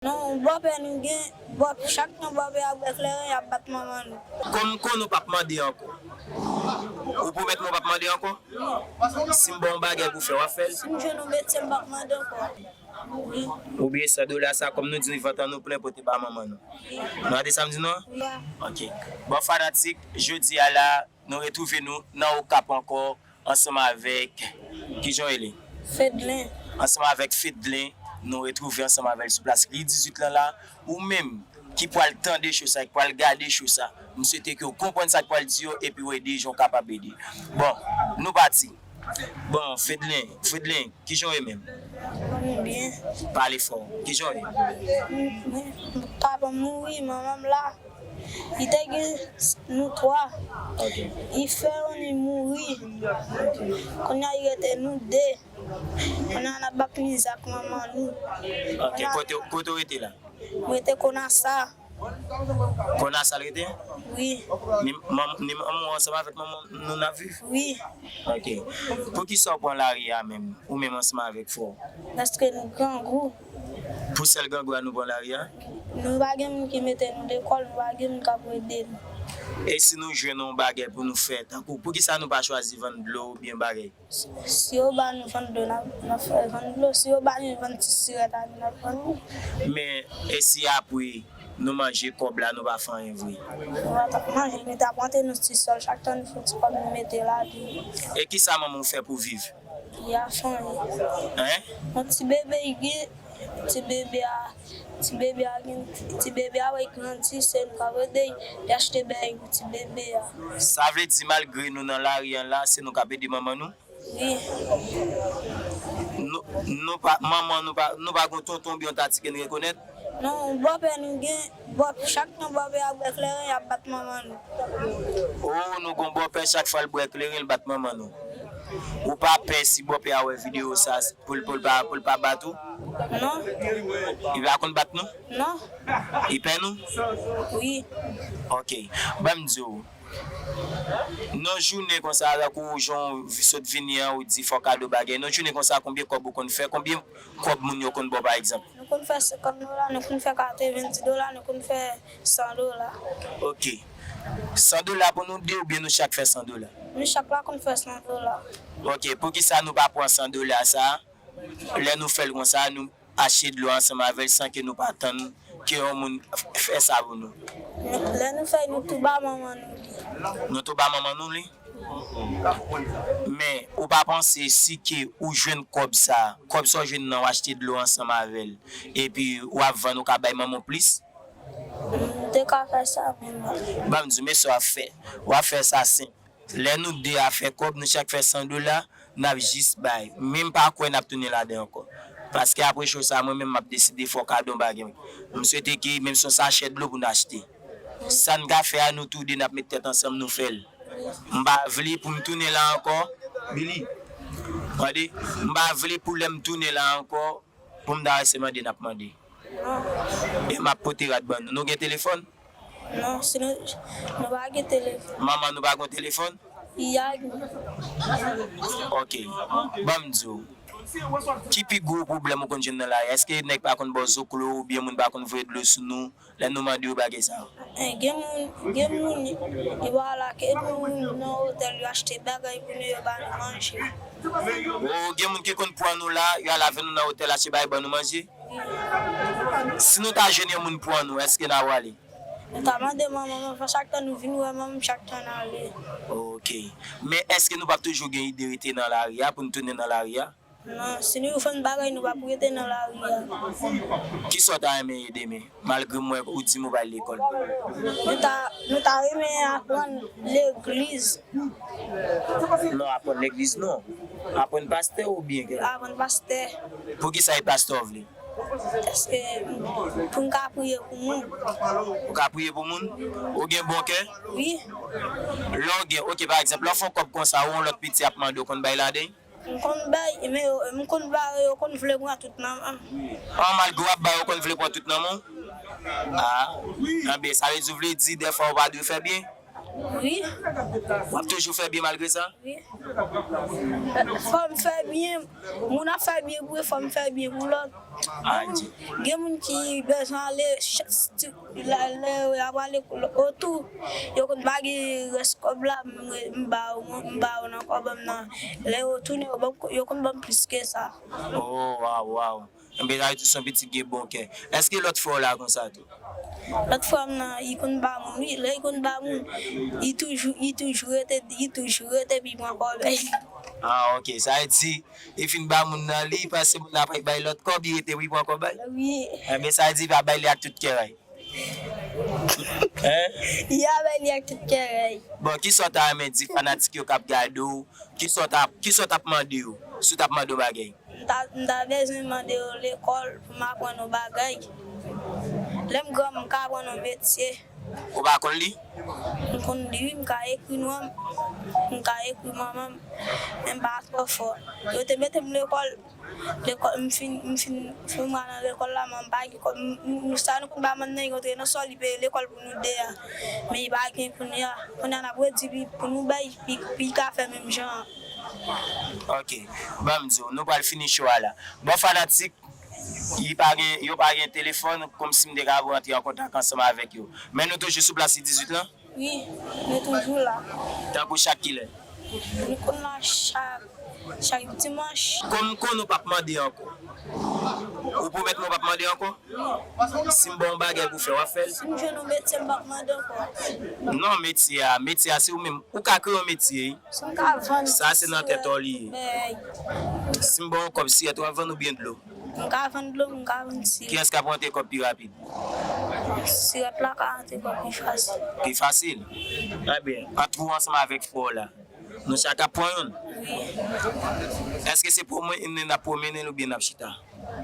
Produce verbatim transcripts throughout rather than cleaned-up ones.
Non, bòpè nou gen, bòpè, chak tan bòpè a bwè kleren, y ap bat manman nou. Kòm m konnen w p ap mande ankò. Ou pwomèt mwen w p ap mande ankò? Si m ba w yon bagay pou fè, w ap fè l? Si m jwenn yon metye, m p ap mande ankò. Wi. Oubyen san dola sa, kòm nou di vant an nou plen, pote ba manman nou. Wi. Nou tande sa m di nou an? Wi. Ok. Bon, fanatik, jodi a la, nou retwouve nou nan Okap ankò, ansanm avèk, kijan w rele? Fedlen. Ansanm avèk Fedlen, nou retwouve ansanm avè l sou plas Ri dizuit lan la. Ou menm ki pral tande cho sa, ki pral gade cho sa, m swete ke w konprann sa k pral di yo epi w ede jan w kapab ede. Bon, nou pati. Bon, Fedlen, Fedlen, kijan w ye menm? Mwen byen. Pale fò. Kijan w ye? Mwen, papa m mouri, manman m la. Li te gen nou twa. Ok. Li fè youn, li mouri. Kounye a, li rete nou de. Kounye a, n ap bat mizè ak manman nou. Ok, kote, kote w rete la? Mwen rete Konasa. Konasa l rete? Wi. Ni, manm, ni manman w ansanm avèk manman nou n ap viv? Wi. Ok. Poukisa w pran lari a menm? Ou menm ansanm avèk frè w? Paske nou grangou. Pou sèl grangou a nou pran lari a? Nou pa gen moun ki mete nou lekòl, nou pa gen moun k ap ede nou. E si nou jwenn yon bagay pou nou fè, tankou, poukisa nou pa chwazi vann dlo oubyen bagay? Si yo ba nou vann dlo, n ap, n ap fè vann dlo. Si yo ba nou vann ti sirèt a nou, n ap vann li. Men, e si apre nou manje kòb la, nou pa fè anyen vre? Nou pa t ap manje, nou t ap rantre nan ti sòl, chak tan nou fè yon ti kòb, nou mete ladan. E kisa manman w fè pou viv? Li a fanmi. Hein? Yon ti bebe, li gen ti bebe a, ti bebe a gen, ti bebe a wè l grandi, se nou k ap ede l, li achte bèy pou ti bebe a. Sa vle di, malgre nou nan lari a la, se nou k ap ede manman nou? Wi. Nou, nou pa, manman nou pa, nou pa gen tonton oubyen yon tati ke n rekonèt? Non, bòpè nou gen, bòpè, chak tan bòpè a bwè kleren, y ap bat manman nou. Oh, nou gon bòpè, chak fwa l bwè kleren, l bat manman nou. Ou pa pè si bòpè a wè videyo sa, pou l, pou l pa, pou l pa bat ou? Non. Li pa konn bat nou? Non. Li pè nou? Wi. Ok. Ban m di w, nan jounen konsa, tankou jan w sot vini an, ou di fè kado bagay. Nan jounen konsa, konbyen kòb ou konn fè? Konbyen kòb moun yo konn ba w, pa egzanp? Nou konn fè senkant dola, nou konn fè katrevenndis dola, nou konn fè san dola. Ok. San dola pou nou de oubyen nou chak fè san dola? Nou chak la konn fè san dola. Ok, poukisa nou pa pran san dola sa, lè nou fè l konsa, nou achte dlo ansanm avè l san ke nou pa tann ke yon moun f-, fè sa pou nou? Lè nou fè l, nou tou ba manman nou li. Nou tou ba manman nou li? Men, ou pa panse si ke ou jwenn kòb sa, kòb sa w jwenn nan, w achte dlo ansanm avè l, epi w ap vann, ou ka bay manman w plis? M te ka fè sa menm. Ban m di w, men sa w ap fè. W ap fè sa senp. Lè nou de a fè kòb, nou chak fè san dola, n ap jis bay. Men m pa kwè n ap tounen ladan ankò. Paske apre cho sa, mwen menm m ap deside fè w kado yon bagay. M swete ke menm si yon sachè dlo pou n achte. Sa n ka fè a, nou tou de n ap met tèt ansanm, nou fè l. M pa vle pou m tounen la ankò, Billy. Tande, m pa vle pou lè m tounen la ankò, pou m ta rese mande, n ap mande. E m ap pote rad ban nou. Nou gen telefòn? Non, si nou, nou pa gen telefòn. Manman nou pa gen telefòn? Li a gen. Ok. Ban m di w. Ki pi gwo pwoblèm ou konn jwenn nan lari a? Èske nèg pa konn ba w zoklo oubyen moun pa konn voye dlo sou nou lè nou mande yo bagay sa yo? Eh, gen moun, gen moun, yo al ak moun nan otèl, yo achte bagay pou nou, yo ba nou manje. Oh, gen moun ki konn pran nou la, yo al avè nou nan otèl, achte bagay ban nou manje? Si nou ta jwenn yon moun pran nou, èske n a prale? Nou ta mande manman m anvan chak tan nou vin wè manman m chak tan n ale. Ok. Men èske nou p ap toujou gen ide rete nan lari a pou n tounen nan lari a? Non, si nou jwenn bagay, nou p ap rete nan lari a. Kisa w ta renmen ye demen, malgre m wè ou di m ou pral lekòl? Nou ta, nou ta renmen aprann legliz. Non, aprann legliz non. Aprann pastè oubyen kè? Aprann pastè. Poukisa e pastè w vle? Paske pou m ka priye pou moun. Ou ka priye pou moun? Ou gen bon kè? Wi. Lè w gen, ok, pa egzanp, lè w fè yon kòb konsa, ou yon lòt piti ap mande, w konn bay ladan? M konn bay, men yo, m konn ba yo, yo konn vle pran tout nan men m. An, malgre w ap ba yo, yo konn vle pran tout nan men w? Ah, anben, sa vle di, w vle di, dèfwa ou pa dwe fè byen? Wi. W ap toujou fè byen malgre sa? Wi. Fò m fè byen. Moun ap fè byen pou yo, fò m fè byen pou lòt. Gen moun, gen moun ki bezwen ale, ch- sti- la- lè y ap ale otou, yo konn pa gen rès kòb la, m, m ba yo, m ba yo nan kòb m nan. Lè yo tounen, yo ban m, yo konn ban m plis ke sa. Oh, waw, waw. Enben, sa vle di se yon pitit ki gen bon kè. Èske lòt frè w la konsa tou? Lòt frè m nan, li konn ba moun, wi. Lè li konn ba moun, li toujou, li toujou rete, li toujou rete, pi pran kòb. Ah, ok. Sa vle di, li fin ba moun nan, li panse moun nan ap bay lòt kòb, li rete, wi, pran kòb bay? Wi. Enben, sa vle di, li pa bay li ak tout kè, wi. Hein? Li pa bay li ak tout kè, wi. Bon, kisa w ta renmen di fanatik yo k ap gade w? Kisa w ta, kisa w t ap mande yo? Si w t ap mande yon bagay? M ta, m ta bezwen mande yo lekòl pou m aprann yon bagay. Lè m gran, m ka aprann yon metye. Ou pa konn li? M konn li, wi, m ka ekri non m, m ka ekri manman m, men m pa twò fò. Yo te mete m lekòl, lekòl, m fin, m fin, fin mwa nan lekòl la, men m pa gen kòb, m, m, m, sa nou konn ba mann nan, yo te nan sòl, li peye lekòl pou nou de a. Men li pa gen kounye a. Kounye a, n ap redi li pou nou bay, pi, pi ka fè menm jan an. Ok, ban m di w, nou pral fini show a la. Bon, fanatik, li pa gen, yo pa gen telefòn, kòmsi m te ka rantre an kontak ansanm avèk yo. Men nou toujou sou plas li dizuit lan? Wi, nou toujou la. Tankou chak kilè? Nou konn la chak, chak dimanch. Kòm m konnen w p ap mande ankò. Ou pwomèt mwen w p ap mande ankò? Si m ba w yon bagay pou fè, w ap fè l? Si m jwenn yon metye, m p ap mande ankò. Non, metye a, metye a, se ou menm. Ou ka kreye yon metye, wi. Si m ka vann. Sa se nan tèt ou li ye. Si m ba w yon kòb sirèt, w ap vann oubyen dlo? M ka vann dlo, m ka vann sirèt. Kiyès k ap rantre kòb pi rapid? Sirèt la ka rantre kòb pi fasil. Pi fasil? Ebyen, ant ou ansanm avèk frè w la, nou chak ap pran youn? Wi. Èske se pwomennen n ap pwomennen l oubyen n ap chita?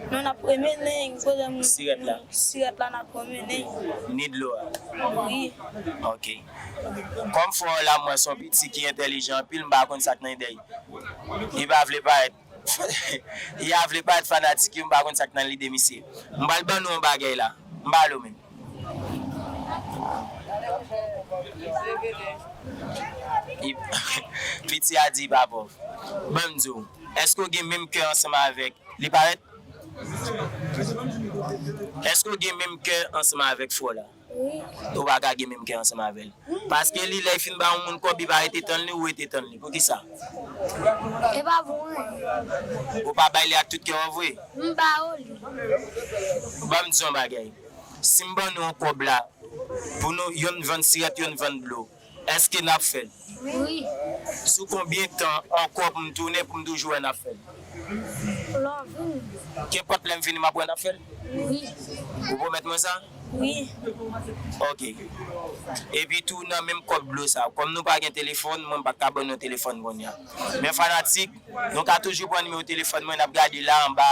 Non, n ap pwomennen, kote m. Sirèt la? Sirèt la n ap pwomennen. Ni dlo a? Wi. Ok. Kòm frè w la, m wè se yon pitit ki entèlijan anpil, m pa konn sa k nan idèy. Li pa vle parèt. Li pa vle parèt fanatik yo, m pa konn sa k nan lide misye. M pral ban nou yon bagay la. M ba l ou menm. Li- Piti a di li pa pòv. Ban m di w, èske w gen menm kè ansanm avèk, li parèt? Èske w gen menm kè ansanm avèk frè w la? Wi. Ou pa ka gen menm kè ansanm avè l. Paske li, lè l fin ba yon moun kòb, li pa rete tann li, ou rete tann li. Poukisa? E pa pou anyen. Ou pa bay li ak tout kè w vre? M ba ou li. Ban m di yon bagay. Si m ban nou yon kòb la, pou nou, youn vann sirèt, youn vann dlo, èske n ap fè l? Wi. Sou konbyen tan ankò pou m tounen, pou m toujou wè n ap fè l? Lè w vini. Kenpòt lè m vini, m ap wè n ap fè l? Wi. Ou pwomèt mwen sa? Wi. Ok. Epi tou, nan menm kòb dlo sa, kòm nou pa gen telefòn, mwen m pa ka ban nou telefòn kounye a. Men fanatik, nou ka toujou pran nimewo telefòn mwen, n ap gade la anba,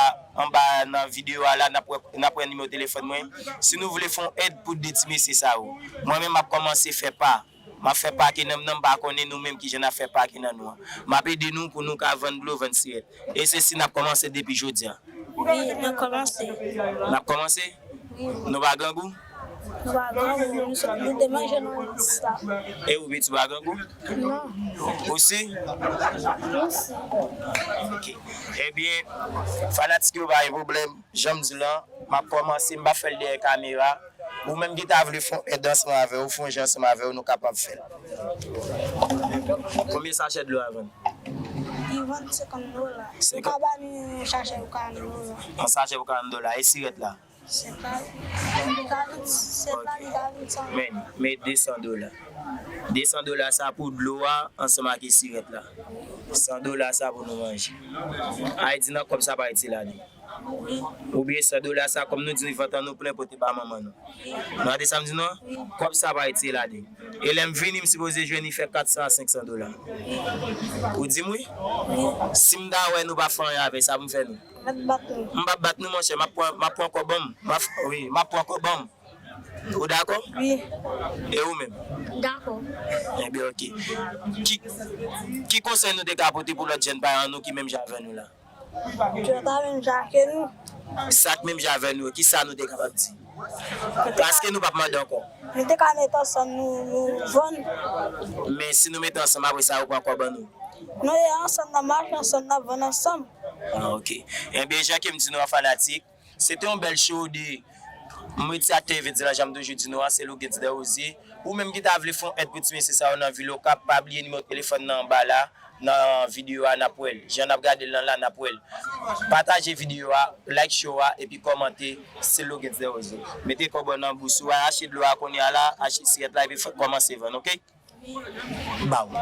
anba nan videyo a la, n ap wè, n ap wè nimewo telefòn mwen. Si nou vle fè yon èd pou de ti mesye sa yo, mwen menm m ap kòmanse fè pa. M ap fè pa ke nan m nan, m pa konnen nou menm kijan n ap fè pa ke nan nou an. M ap ede nou pou nou ka vann dlo, vann sirèt. E se si n ap kòmanse depi jodi a. Wi, n ap kòmanse. N ap kòmanse? Wi. Nou pa grangou? Nou pa grangou, nou sot, nou te manje nan sa. E ou, Piti, ou pa grangou? Non. Ou si? Mwen si. Ok. Ebyen, fanatik yo pa gen pwoblèm. Jan m di w lan, m ap kòmanse, m p ap fè l dèyè kamera. Ou menm ki ta vle fè yon èd ansanm avè yo, fè yon jan ansanm avè yo, nou kapab fè l. Konbyen sachè dlo a vann? Li vann senkant dola. Ou ka ba nou yon sachè pou karant dola. Yon sachè pou karant dola. E sirèt la? Senkant, karant, senkant, karant, san. Men, men de san dola. De san dola sa pou dlo a ansanm ak sirèt la. San dola sa pou nou manje. Ayiti nan kòb sa pa itil ale. Oubyen san dola sa, kòm nou di vant an nou plen pote ba manman nou. Nou tande sa m di nou an? Kòb sa pa itil ale. E lè m vini, m sipoze jwenn li fè kat san a senk san dola. Ou di m wi? Si m ta wè nou pa fè anyen avè l, sa pou m fè nou? M ap bat nou. M p ap bat nou, monchè. M ap pran, m ap pran kòb an m. M ap, wi, m ap pran kòb an m. Ou dakò? Wi. E ou menm? Dakò. Ebyen, ok. Ki, ki konsèy nou te ka pote pou lòt jèn paran nou ki menm jan avè nou la? Yo ta menm jan ke nou. Sa k menm jan avè nou yo, kisa nou te kapab di? Paske nou p ap mande ankò. Nou te ka met ansanm nou, nou vann. Men si nou mete ansanm, apre sa, yo pran kòb an nou. Nou ye ansanm, n ap mache ansanm, n ap vann ansanm. Ah, ok. Ebyen, jan ke m di nou an fanatik, se te yon bèl show de Mwen ti ak T V di la, jan m toujou di nou an, se Lougets Desrosiers. Ou menm ki ta vle fè yon èd pou ti mesye sa yo nan vil Okap, pa bliye nimewo telefòn nan anba la, nan videyo a n ap wè l. Jan n ap gade l lan la, n ap wè l. Pataje videyo a, like show a, epi kòmante, se Lougets Desrosiers. Mete kòb ou nan bous ou, al achte dlo a kounye a la, achte siyèt la, epi fè, kòmanse vann, ok? Baw.